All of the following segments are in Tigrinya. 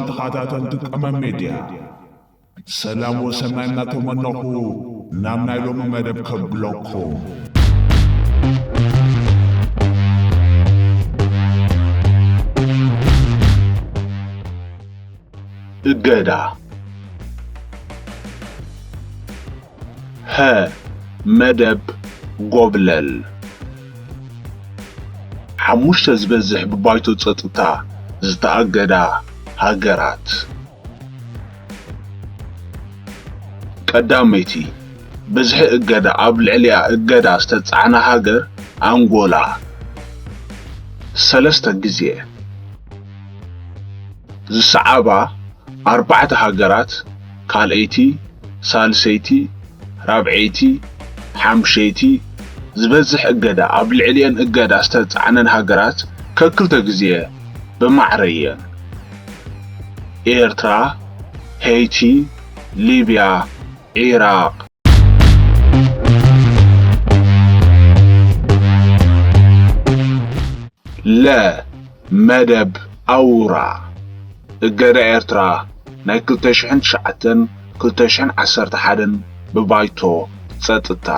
ተኸታተልቲ ቀመም ሜድያ፣ ሰላም ወሰናይ እናተመነኹ ናብ ናይ ሎሚ መደብ ከብለኩም። እገዳ። ሀ፣ መደብ ጎብለል። ሓሙሽተ ዝበዝሕ ብባይቶ ጸጥታ ዝተኣገዳ ሃገራት። ቀዳመይቲ፣ ብዝሒ እገዳ ኣብ ልዕሊኣ እገዳ ዝተጻዕና ሃገር ኣንጎላ፣ ሰለስተ ግዜ። ዝሰዓባ ኣርባዕተ ሃገራት፣ ካልኣይቲ፣ ሳልሰይቲ፣ ራብዐይቲ፣ ሓምሸይቲ፣ ዝበዝሕ እገዳ ኣብ ልዕሊአን እገዳ ዝተጻዕነን ሃገራት ከክልተ ግዜ ብማዕረ እየን። ኤርትራ፣ ሄይቲ፣ ሊብያ፣ ዒራቕ። ለ፣ መደብ ኣውራ። እገዳ ኤርትራ ናይ ክልተ ሽሕን ትሽዓተን ክልተ ሽሕን ዓሰርተ ሓደን ብባይቶ ጸጥታ።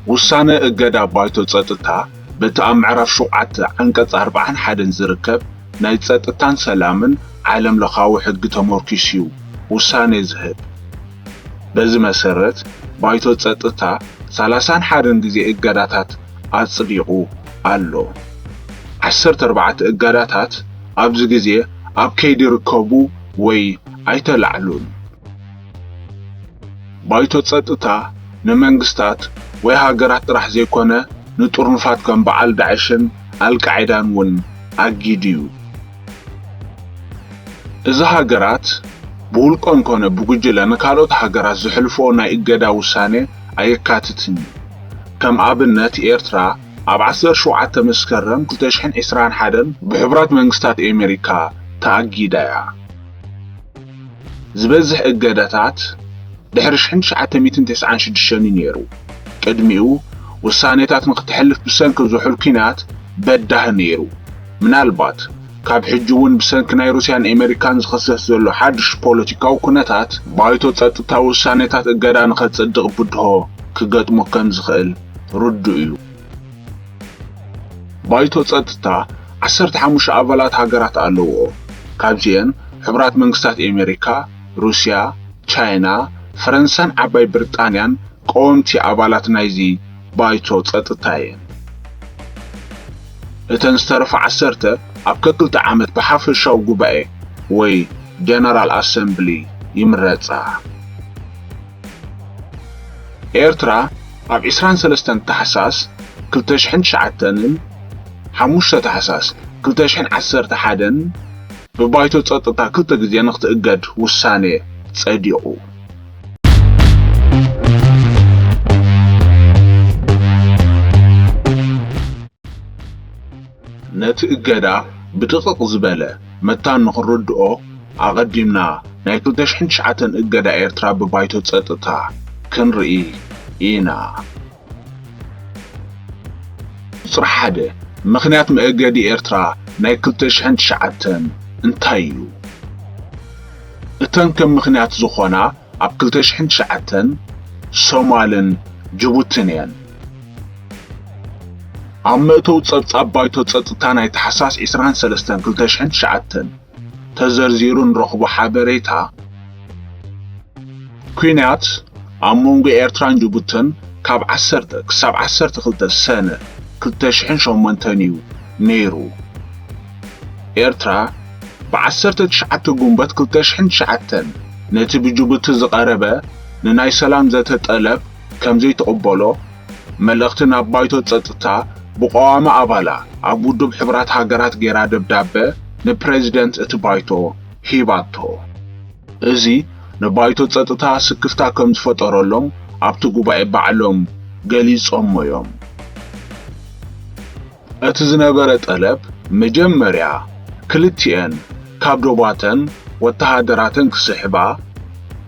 ውሳነ እገዳ ባይቶ ጸጥታ በቲ ኣብ ምዕራፍ ሸውዓተ ዓንቀጽ ኣርባዓን ሓደን ዝርከብ ናይ ጸጥታን ሰላምን ዓለም ለኻዊ ሕጊ ተመርኪሱ እዩ ውሳኔ ዝህብ። በዚ መሰረት፣ ባይቶ ጸጥታ ሰላሳን ሓደን ግዜ እገዳታት ኣጽዲቑ ኣሎ። ዓሰርተ ኣርባዕተ እገዳታት ኣብዚ ግዜ ኣብ ከይዲ ይርከቡ ወይ ኣይተላዕሉን። ባይቶ ጸጥታ ንመንግስታት ወይ ሃገራት ጥራሕ ዘይኮነ፣ ንጥርኑፋት ከም በዓል ዳዕሽን ኣልቃዒዳን እውን ኣጊዱ እዩ። እዚ ሃገራት ብውልቀን ኮነ ብጉጅለ ንካልኦት ሃገራት ዘሕልፍኦ ናይ እገዳ ውሳኔ ኣየካትትን እዩ። ከም ኣብነት፣ ኤርትራ ኣብ ዓሰርተ ሸውዓተ መስከረም ክልተ ሽሕን ዕስራን ሓደን ብሕቡራት መንግስታት ኤሜሪካ ተኣጊዳ እያ። ዝበዝሕ እገዳታት ድሕሪ ሽሕን ትሽዓተ ሚእትን ተስዓን ሽዱሽተን እዩ ነይሩ። ቅድሚኡ፣ ውሳኔታት ንኽተሕልፍ ብሰንኪ ዝሑል ኲናት በዳሂ ነይሩ። ምናልባት፣ ካብ ሕጂ እውን ብሰንኪ ናይ ሩስያን ኤመሪካን ዝኽሰት ዘሎ ሓድሽ ፖለቲካዊ ኩነታት፣ ባይቶ ጸጥታ ውሳኔታት እገዳ ንኸጸድቕ ብድሆ ክገጥሞ ከም ዝኽእል ርዱእ እዩ። ባይቶ ጸጥታ ዓሰርተ ሓሙሽተ ኣባላት ሃገራት ኣለውኦ። ካብዚኤን፣ ሕቡራት መንግስታት ኤመሪካ፣ ሩስያ፣ ቻይና፣ ፈረንሳን ዓባይ ብሪጣንያን ቀወምቲ ኣባላት ናይዚ ባይቶ ጸጥታ እየን። እተን ዝተረፋ ዓሰርተ ኣብ ከክልተ ዓመት ብሓፈሻዊ ጉባኤ ወይ ጀነራል ኣሰምብሊ ይምረጻ። ኤርትራ ኣብ ዕስራን ሰለስተን ታሕሳስ ክልተ ሽሕን ትሽዓተን፣ ሓሙሽተ ታሕሳስ ክልተ ሽሕን ዓሰርተ ሓደን ብባይቶ ጸጥታ ክልተ ግዜ ንኽትእገድ ውሳኔ ጸዲቑ። ነቲ እገዳ ብድቕቕ ዝበለ መታን ንኽንርድኦ፣ ኣቐዲምና ናይ ክልተ ሽሕን ትሽዓተን እገዳ ኤርትራ ብባይቶ ጸጥታ ክንርኢ ኢና። ቁጽሪ ሓደ፣ ምኽንያት መእገዲ ኤርትራ ናይ ክልተ ሽሕን ትሽዓተን እንታይ እዩ? እተን ከም ምኽንያት ዝኾና ኣብ ክልተ ሽሕን ትሽዓተን ሶማልን ጅቡትን እየን። ኣብ መእተዊ ጸብጻብ ባይቶ ጸጥታ ናይ ታሕሳስ ዕስራን ሰለስተን ክልተ ሽሕን ትሽዓተን ተዘርዚሩ ንረኽቦ ሓበሬታ፣ ኲናት ኣብ መንጎ ኤርትራን ጅቡትን ካብ ዓሰርተ ክሳብ ዓሰርተ ክልተ ሰነ ክልተ ሽሕን ሸሞንተን እዩ ነይሩ። ኤርትራ ብዓሰርተ ትሽዓተ ጉንበት ክልተ ሽሕን ትሽዓተን ነቲ ብጅቡቲ ዝቐረበ ንናይ ሰላም ዘተ ጠለብ ከም ዘይትቕበሎ መልእኽቲ ናብ ባይቶ ጸጥታ ብቐዋሚ ኣባላ ኣብ ውድብ ሕቡራት ሃገራት ገይራ ደብዳበ ንፕረዚደንት እቲ ባይቶ ሂባቶ። እዚ ንባይቶ ጸጥታ ስክፍታ ከም ዝፈጠረሎም ኣብቲ ጉባኤ ባዕሎም ገሊጾሞ እዮም። እቲ ዝነበረ ጠለብ መጀመርያ ክልቲኤን ካብ ዶባተን ወተሃደራተን ክስሕባ፣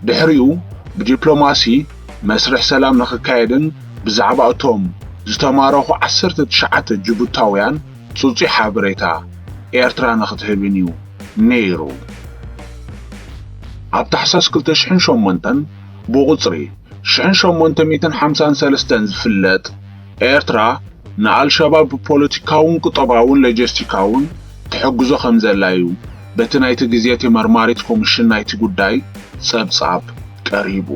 ድሕሪኡ ብዲፕሎማሲ መስርሕ ሰላም ንኽካየድን ብዛዕባ እቶም ዝተማረኹ ዓሰርተ ትሽዓተ ጅቡታውያን ጽጹይ ሓበሬታ ኤርትራ ንኽትህብን እዩ ነይሩ። ኣብ ታሕሳስ ክልተ ሽሕን ሸሞንተን ብቑጽሪ ሽሕን ሸሞንተ ሚእትን ሓምሳን ሰለስተን ዝፍለጥ፣ ኤርትራ ንኣልሸባብ ብፖለቲካውን ቁጠባውን ሎጂስቲካውን ትሕግዞ ከም ዘላ እዩ በቲ ናይቲ ግዜ ተመርማሪት ኮሚሽን ናይቲ ጉዳይ ጸብጻብ ቀሪቡ።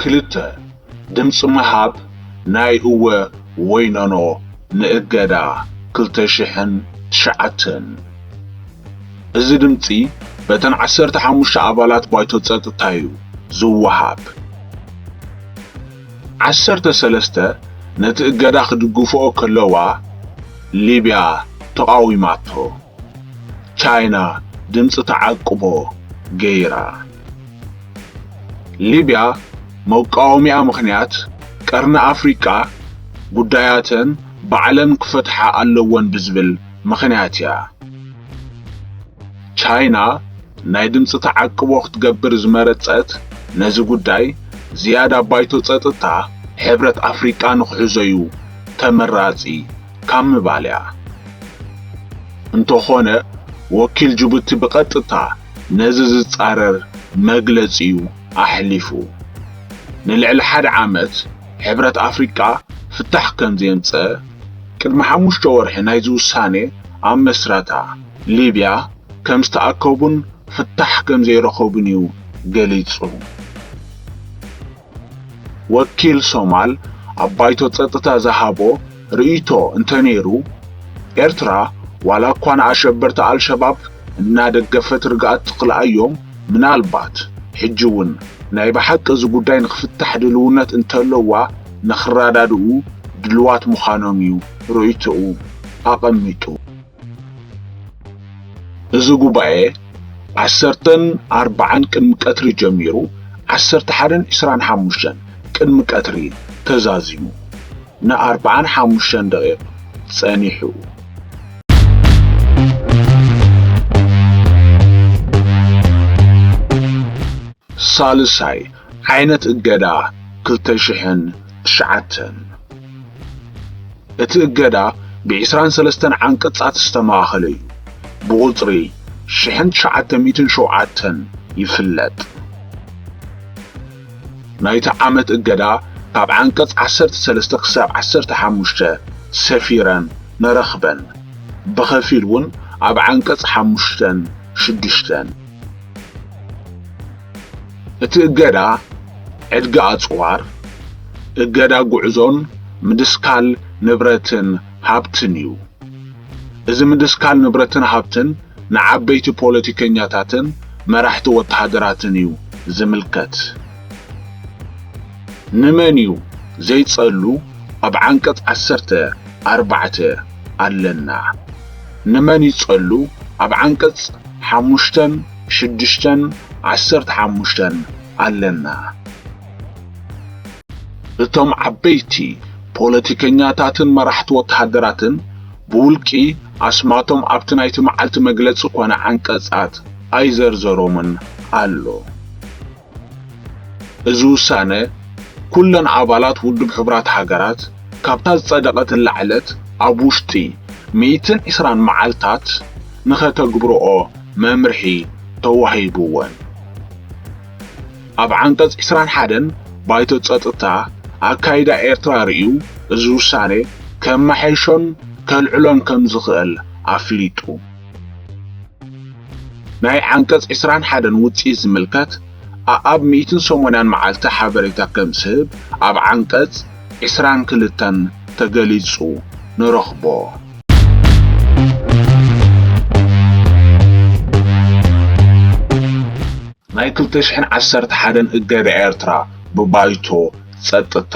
ክልተ፣ ድምጺ ምሃብ ናይ እወ ወይ ኖኖ ንእገዳ ክልተ ሽሕን ትሽዓተን። እዚ ድምጺ በተን ዓሰርተ ሓሙሽተ ኣባላት ባይቶ ጸጥታ እዩ ዝወሃብ። ዓሰርተ ሰለስተ ነቲ እገዳ ክድግፍኦ ከለዋ፣ ሊብያ ተቓዊማቶ። ቻይና ድምጺ ተዓቅቦ ገይራ። ሊብያ መቃወሚኣ ምኽንያት፣ ቀርኒ ኣፍሪቃ ጉዳያተን ባዕለን ክፈትሓ ኣለወን ብዝብል ምኽንያት እያ። ቻይና ናይ ድምጺ ተዓቅቦ ክትገብር ዝመረጸት፣ ነዚ ጉዳይ ዝያዳ ባይቶ ጸጥታ ሕብረት ኣፍሪቃ ንኽሕዞ እዩ ተመራጺ ካብ ምባል እያ። እንተኾነ፣ ወኪል ጅቡቲ ብቐጥታ ነዚ ዝጻረር መግለጺ እዩ ኣሕሊፉ። ንልዕሊ ሓደ ዓመት ሕብረት ኣፍሪቃ ፍታሕ ከም ዘየምጸ፣ ቅድሚ ሓሙሽተ ወርሒ ናይዚ ውሳኔ ኣብ መስረታ ሊብያ ከም ዝተኣከቡን ፍታሕ ከም ዘይረኸቡን እዩ ገሊጹ። ወኪል ሶማል ኣብ ባይቶ ጸጥታ ዝሃቦ ርእይቶ እንተነይሩ፣ ኤርትራ ዋላ እኳ ንኣሸበርቲ ኣልሸባብ እናደገፈት ርግኣት ትኽልኣዮም፣ ምናልባት ሕጂ እውን ናይ ብሓቂ እዚ ጉዳይ ንኽፍታሕ ድልውነት እንተለዋ ንኽረዳድኡ ድልዋት ምዃኖም እዩ ርእይቶኡ ኣቐሚጡ። እዚ ጉባኤ ዓሰርተን ኣርባዓን ቅድሚ ቀትሪ ጀሚሩ ዓሰርተ ሓደን ዕስራን ሓሙሽተን ቅድሚ ቀትሪ ተዛዚሙ ንኣርባዓን ሓሙሽተን ደቂቕ ጸኒሑ። ሳልሳይ ዓይነት እገዳ ክልተ ሽሕን ትሽዓተን። እቲ እገዳ ብዕስራን ሰለስተን ዓንቀጻት ዝተማእኸለ እዩ። ብቑጽሪ ሽሕን ትሽዓተ ሚእትን ሸውዓተን ይፍለጥ። ናይቲ ዓመት እገዳ ካብ ዓንቀጽ ዓሰርተ ሰለስተ ክሳብ ዓሰርተ ሓሙሽተ ሰፊረን ንረኽበን። ብኸፊል እውን ኣብ ዓንቀጽ ሓሙሽተን ሽዱሽተን። እቲ እገዳ ዕድጊ ኣጽዋር፣ እገዳ ጉዕዞን ምድስካል ንብረትን ሃብትን እዩ። እዚ ምድስካል ንብረትን ሃብትን ንዓበይቲ ፖለቲከኛታትን መራሕቲ ወተሃደራትን እዩ ዝምልከት። ንመን እዩ ዘይጸሉ? ኣብ ዓንቀጽ ዓሰርተ ኣርባዕተ ኣለና። ንመን ይጸሉ? ኣብ ዓንቀጽ ሓሙሽተን ሽዱሽተን ዓሰርተ ሓሙሽተን ኣለና። እቶም ዓበይቲ ፖለቲከኛታትን መራሕቲ ወተሃደራትን ብውልቂ ኣስማቶም ኣብቲ ናይቲ መዓልቲ መግለጺ ኮነ ዓንቀጻት ኣይዘርዘሮምን ኣሎ። እዚ ውሳነ፣ ኩለን ኣባላት ውድብ ሕቡራት ሃገራት ካብታ ዝጸደቐትላ ዕለት ኣብ ውሽጢ ሚእትን ዕስራን መዓልታት ንኸተግብርኦ መምርሒ ተዋሂብወን። ኣብ ዓንቀጽ ዕስራን ሓደን ባይቶ ጸጥታ፣ ኣካይዳ ኤርትራ ርእዩ፣ እዚ ውሳኔ ከመሓይሾን ከልዕሎን ከም ዝኽእል ኣፍሊጡ። ናይ ዓንቀጽ ዕስራን ሓደን ውጽኢት ዝምልከት፣ ኣኣብ ሚእትን ሰማንያን መዓልቲ ሓበሬታ ከም ዝህብ ኣብ ዓንቀጽ ዕስራን ክልተን ተገሊጹ ንረኽቦ። ናይ ክልተ ሽሕን ዓሰርተ ሓደን እገዳ ኤርትራ ብባይቶ ጸጥታ።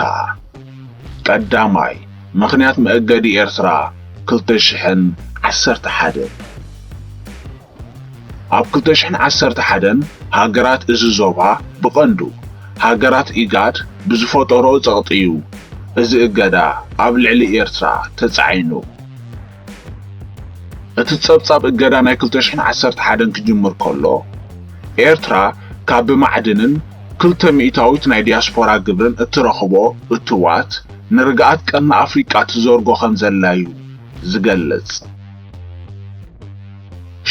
ቀዳማይ፣ ምኽንያት መእገዲ ኤርትራ ክልተ ሽሕን ዓሰርተ ሓደን። ኣብ ክልተ ሽሕን ዓሰርተ ሓደን ሃገራት እዚ ዞባ፣ ብቐንዱ ሃገራት ኢጋድ ብዝፈጠሮ ጸቕጢ እዩ እዚ እገዳ ኣብ ልዕሊ ኤርትራ ተጻዒኑ። እቲ ጸብጻብ እገዳ ናይ ክልተ ሽሕን ዓሰርተ ሓደን ክጅምር ከሎ፣ ኤርትራ ካብ ብማዕድንን ክልተ ሚእታዊት ናይ ዲያስፖራ ግብርን እትረኽቦ እትዋት ንርግኣት ቀርኒ ኣፍሪቃ ትዘርጎ ከም ዘላ እዩ ዝገልጽ።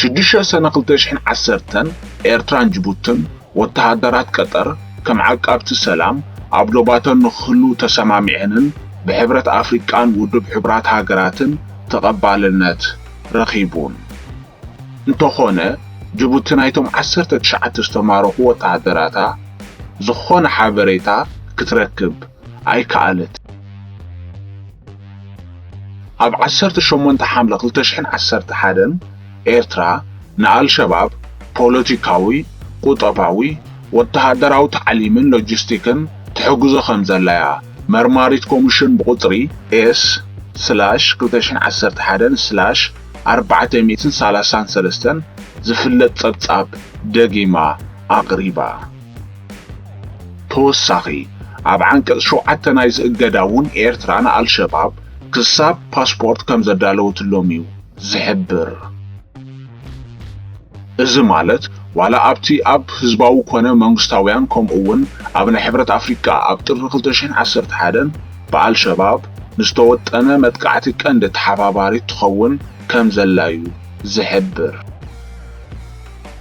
ሽዱሽተ ሰነ ክልተ ሽሕን ዓሰርተን ኤርትራን ጅቡትን ወተሃደራት ቀጠር ከም ዓቃብቲ ሰላም ኣብ ዶባተን ንክህልዉ ተሰማሚዐንን ብሕብረት ኣፍሪቃን ውድብ ሕቡራት ሃገራትን ተቐባልነት ረኺቡን። እንተኾነ፣ ጅቡቲ ናይቶም ዓሰርተ ትሽዓተ ዝተማረኹ ወተሃደራታ ዝኾነ ሓበሬታ ክትረክብ ኣይከኣለትን። ኣብ ዓሰርተ ሸሞንተ ሓምለ ክልተ ሽሕን ዓሰርተ ሓደን ኤርትራ ንኣልሸባብ ፖለቲካዊ፣ ቁጠባዊ፣ ወተሃደራዊ ታዕሊምን ሎጂስቲክን ትሕግዞ ከም ዘላ እያ መርማሪት ኮሚሽን ብቁጽሪ ኤስ ስላሽ ክልተ ሽሕን ዓሰርተ ሓደን ስላሽ ኣርባዕተ ሚእትን ሰላሳን ሰለስተን ዝፍለጥ ጸብጻብ ደጊማ ኣቕሪባ። ተወሳኺ፣ ኣብ ዓንቀጽ ሸውዓተ ናይዚ እገዳ እውን ኤርትራ ንኣልሸባብ ክሳብ ፓስፖርት ከም ዘዳለወትሎም እዩ ዝሕብር። እዚ ማለት፣ ዋላ ኣብቲ ኣብ ህዝባዊ ኮነ መንግስታውያን፣ ከምኡ እውን ኣብ ናይ ሕብረት ኣፍሪቃ ኣብ ጥሪ ክልተ ሽሕን ዓሰርተ ሓደን ብኣልሸባብ ንዝተወጠነ መጥቃዕቲ ቀንዲ ተሓባባሪት ትኸውን ከም ዘላ እዩ ዝሕብር።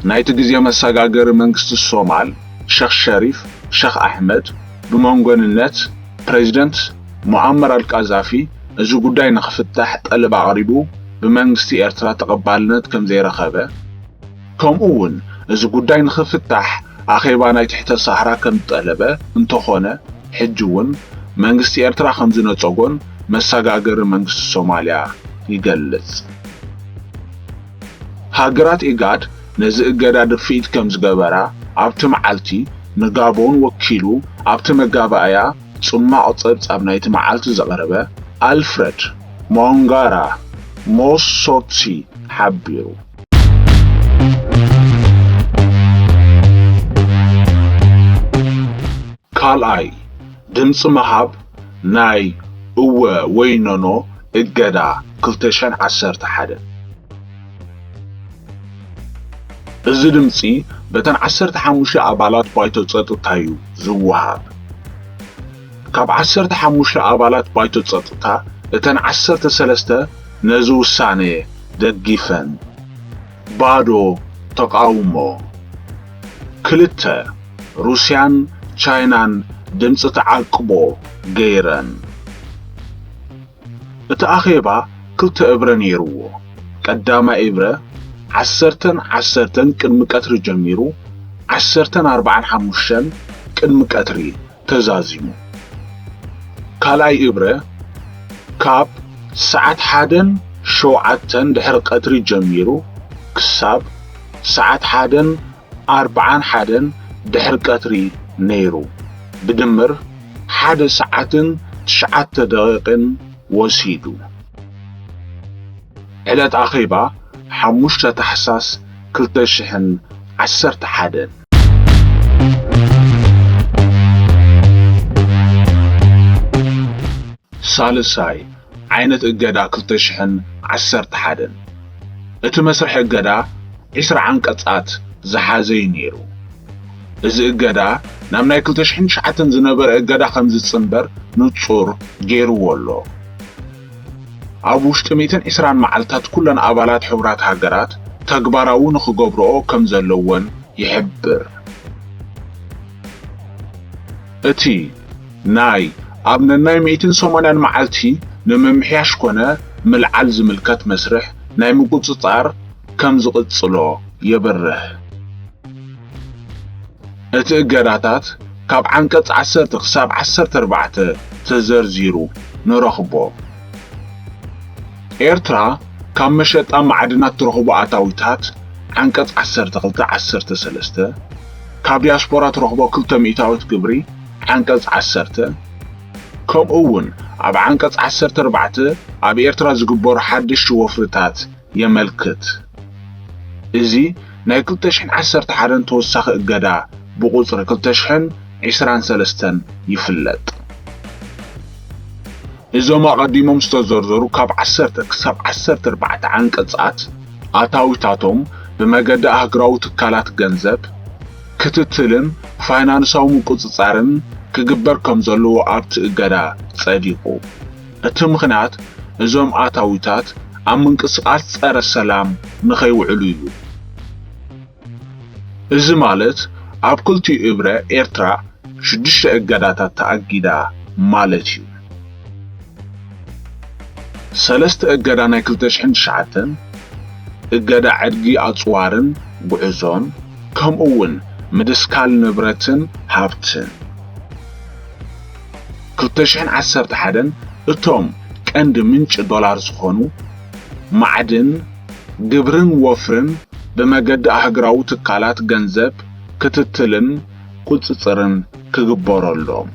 ናይቲ ግዜ መሰጋገሪ መንግስቲ ሶማል፣ ሸኽ ሸሪፍ ሸኽ ኣሕመድ፣ ብመንጎንነት ፕሬዚደንት ሙኣመር ኣልቃዛፊ እዚ ጉዳይ ንኽፍታሕ ጠለብ ኣቕሪቡ፣ ብመንግስቲ ኤርትራ ተቐባልነት ከም ዘይረኸበ፣ ከምኡ እውን እዚ ጉዳይ ንኽፍታሕ ኣኼባ ናይ ትሕተ ሳህራ ከም ዝጠለበ፣ እንተኾነ ሕጂ እውን መንግስቲ ኤርትራ ከም ዝነጸጎን መሰጋገሪ መንግስቲ ሶማልያ ይገልጽ። ሃገራት ኢጋድ ነዚ እገዳ ድፍኢት ከም ዝገበራ፣ ኣብቲ መዓልቲ ንጋቦን ወኪሉ ኣብቲ መጋባእያ ጽማቕ ጸብጻብ ናይቲ መዓልቲ ዘቕረበ ኣልፍረድ ሞንጋራ ሞሶትሲ ሓቢሩ። ካልኣይ፣ ድምጺ ምሃብ ናይ እወ ወይ ኖኖ እገዳ ክልተ ሽሕን ዓሰርተ ሓደ። እዚ ድምጺ በተን ዓሰርተ ሓሙሽተ ኣባላት ባይቶ ጸጥታ እዩ ዝወሃብ። ካብ ዓሰርተ ሓሙሽተ ኣባላት ባይቶ ጸጥታ፣ እተን ዓሰርተ ሰለስተ ነዚ ውሳነ ደጊፈን፣ ባዶ ተቓውሞ። ክልተ፣ ሩስያን ቻይናን ድምጺ ተዓቅቦ ገይረን። እቲ ኣኼባ ክልተ እብረ ነይርዎ። ቀዳማይ እብረ ዓሰርተን ዓሰርተን ቅድሚ ቀትሪ ጀሚሩ፣ ዓሰርተን ኣርባዓን ሓሙሽተን ቅድሚ ቀትሪ ተዛዚሙ። ካልኣይ እብረ ካብ ሰዓት ሓደን ሸውዓተን ድሕሪ ቀትሪ ጀሚሩ ክሳብ ሰዓት ሓደን ኣርባዓን ሓደን ድሕሪ ቀትሪ ነይሩ። ብድምር ሓደ ሰዓትን ትሽዓተ ደቂቕን ወሲዱ። ዕለት ኣኼባ ሓሙሽተ ታሕሳስ ክልተ ሽሕን ዓሰርተ ሓደን። ሳልሳይ ዓይነት እገዳ ክልተ ሽሕን ዓሰርተ ሓደን። እቲ መስርሕ እገዳ ዒስራ ዓንቀጻት ዝሓዘ እዩ ነይሩ። እዚ እገዳ ናብ ናይ ክልተ ሽሕን ትሽዓተን ዝነበረ እገዳ ከም ዝጽንበር ንጹር ገይርዎ ኣሎ። ኣብ ውሽጢ ሚእትን ዕስራን መዓልታት ኩለን ኣባላት ሕቡራት ሃገራት ተግባራዊ ንኽገብርኦ ከም ዘለወን ይሕብር። እቲ ናይ ኣብ ነናይ ሚእትን ሰማንያን መዓልቲ ንምምሕያሽ ኮነ ምልዓል ዝምልከት መስርሕ ናይ ምቁጽጻር ከም ዝቕጽሎ የብርህ። እቲ እገዳታት ካብ ዓንቀጽ ዓሰርተ ክሳብ ዓሰርተ ኣርባዕተ ተዘርዚሩ ንረኽቦ። ኤርትራ ካብ መሸጣ ማዕድናት ትረኽቦ ኣታዊታት ዓንቀጽ ዓሰርተ ክልተ ዓሰርተ ሰለስተ፣ ካብ ዲያስፖራ ትረኽቦ ክልተ ሚእታዊት ግብሪ ዓንቀጽ ዓሰርተ፣ ከምኡ እውን ኣብ ዓንቀጽ ዓሰርተ ኣርባዕተ ኣብ ኤርትራ ዝግበሩ ሓደሽቲ ወፍርታት የመልክት። እዚ ናይ ክልተ ሽሕን ዓሰርተ ሓደን ተወሳኺ እገዳ ብቁጽሪ ክልተ ሽሕን ዕስራን ሰለስተን ይፍለጥ። እዞም ኣቐዲሞም ዝተዘርዘሩ ካብ ዓሰርተ ክሳብ ዓሰርተ ኣርባዕተ ዓንቀጻት ኣታዊታቶም ብመገዲ ኣህጉራዊ ትካላት ገንዘብ፣ ክትትልን ፋይናንሳዊ ምቁጽጻርን ክግበር ከም ዘለዎ ኣብቲ እገዳ ጸዲቑ። እቲ ምኽንያት እዞም ኣታዊታት ኣብ ምንቅስቓስ ጸረ ሰላም ንኸይውዕሉ እዩ። እዚ ማለት ኣብ ክልቲኡ እብረ ኤርትራ ሽዱሽተ እገዳታት ተኣጊዳ ማለት እዩ። ሰለስተ እገዳ ናይ ክልተ ሽሕን ትሽዓተን፣ እገዳ ዕድጊ ኣጽዋርን ጉዕዞን፣ ከምኡ እውን ምድስካል ንብረትን ሃብትን። ክልተ ሽሕን ዓሰርተ ሓደን እቶም ቀንዲ ምንጪ ዶላር ዝኾኑ ማዕድን፣ ግብርን ወፍርን ብመገዲ ኣህግራዊ ትካላት ገንዘብ ክትትልን ቁጽጽርን ክግበረሎም።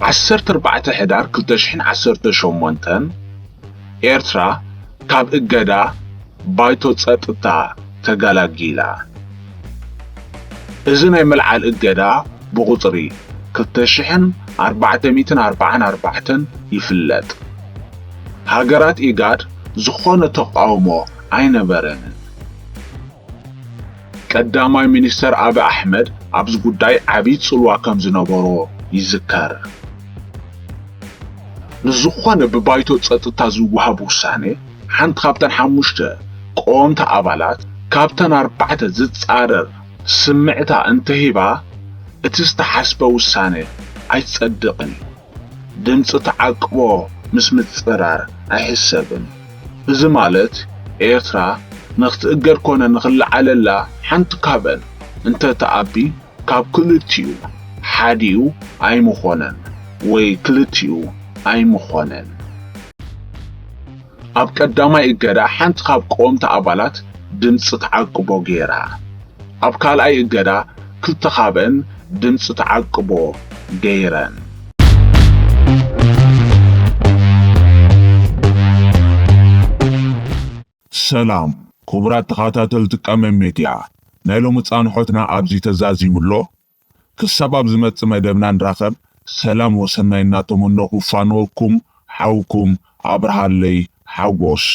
ዓሰርተ ኣርባዕተ ሕዳር ክልተ ሽሕን ዓሰርተ ሸሞንተን ኤርትራ ካብ እገዳ ባይቶ ጸጥታ ተገላጊላ። እዚ ናይ ምልዓል እገዳ ብቑጽሪ ክልተ ሽሕን ኣርባዕተ ሚእትን ኣርባዓን ኣርባዕተን ይፍለጥ። ሃገራት ኢጋድ ዝኾነ ተቃውሞ ኣይነበረንን። ቀዳማይ ሚኒስተር ኣቢ ኣሕመድ ኣብዚ ጉዳይ ዓቢ ጽልዋ ከም ዝነበሮ ይዝከር። ንዝኾነ ብባይቶ ጸጥታ ዝወሃብ ውሳኔ፣ ሓንቲ ካብተን ሓሙሽተ ቀወምቲ ኣባላት ካብተን ኣርባዕተ ዝጻረር ስምዕታ እንተሂባ፣ እቲ ዝተሓስበ ውሳነ ኣይጸድቕን እዩ። ድምጺ ተዓቅቦ ምስ ምጽራር ኣይሕሰብን። እዚ ማለት ኤርትራ ንኽትእገድ ኮነ ንኽለዓለላ ሓንቲ ካብአን እንተ ተኣቢ ካብ ክልቲኡ ሓዲኡ ኣይምኾነን ወይ ክልቲኡ ኣይምኾነን። ኣብ ቀዳማይ እገዳ ሓንቲ ካብ ቀወምቲ ኣባላት ድምጺ ተዓቅቦ ገይራ። ኣብ ካልኣይ እገዳ ክልተ ካብአን ድምጺ ተዓቅቦ ገይረን። ሰላም ክቡራት ተኸታተልቲ ቀመም ሜድያ፣ ናይ ሎሚ ጻንሖትና ኣብዚ ተዛዚሙ ኣሎ። ክሳብ ኣብ ዝመጽእ መደብና ንራኸብ፣ ሰላም ወሰናይ እናተመነኹ ፋነወኩም ሓውኩም ኣብርሃለይ ሓጎስ።